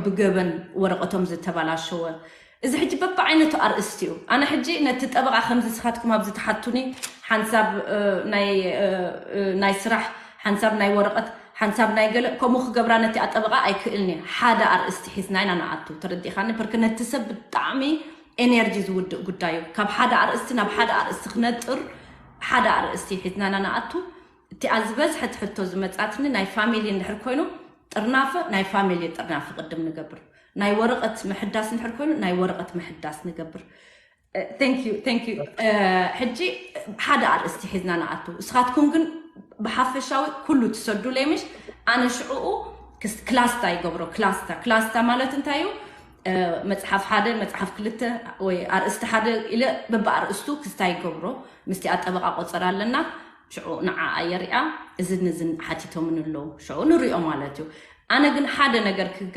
ብገበን ወረቐቶም ዝተበላሸወ። እዚ ሕጂ በብዓይነቱ ኣርእስቲ እዩ። ኣነ ሕጂ ነቲ ጠበቓ ከምዚ ስኻትኩም ኣብዚ ትሓቱኒ ሓንሳብ ናይ ስራሕ ሓንሳብ ናይ ወረቐት ሓንሳብ ናይ ገለ ከምኡ ክገብራ ነቲ ኣጠበቓ ኣይክእልኒ። ሓደ ኣርእስቲ ሒዝና ኢና ንኣቱ። ተረዲኻኒ? ፐርክ ነቲ ሰብ ብጣዕሚ ኤነርጂ ዝውድእ ጉዳይ እዩ። ካብ ሓደ ኣርእስቲ ናብ ሓደ ኣርእስቲ ክነጥር ሓደ ኣርእስቲ ሒዝና ኢና ንኣቱ። እቲኣ ዝበዝሐት ሕቶ ዝመጻትኒ ናይ ፋሚሊ እንድሕር ኮይኑ ጥርናፈ ናይ ፋሚሊ ጥርናፈ ቅድም ንገብር። ናይ ወረቐት ምሕዳስ እንድሕር ኮይኑ ናይ ወረቐት ምሕዳስ ንገብር። Thank you, thank you. ሕጂ ሓደ ኣርእስቲ ሒዝና ንኣቱ። እስኻትኩም ግን ብሓፈሻዊ ኩሉ ትሰዱ ለይምሽ ኣነ ሽዕኡ ክላስታ ይገብሮ። ክላስታ ክላስታ ማለት እንታይ እዩ? መፅሓፍ ሓደ መፅሓፍ ክልተ ወይ ኣርእስቲ ሓደ ኢለ በብኣርእስቱ ክስታ ይገብሮ። ምስቲ ኣጠበቃ ቆፀር ኣለና። ሽዑ ንዓ ኣየሪኣ እዝን እዝን ሓቲቶምን ኣለዉ ሽዑ ንሪኦ ማለት እዩ። ኣነ ግን ሓደ ነገር ክገ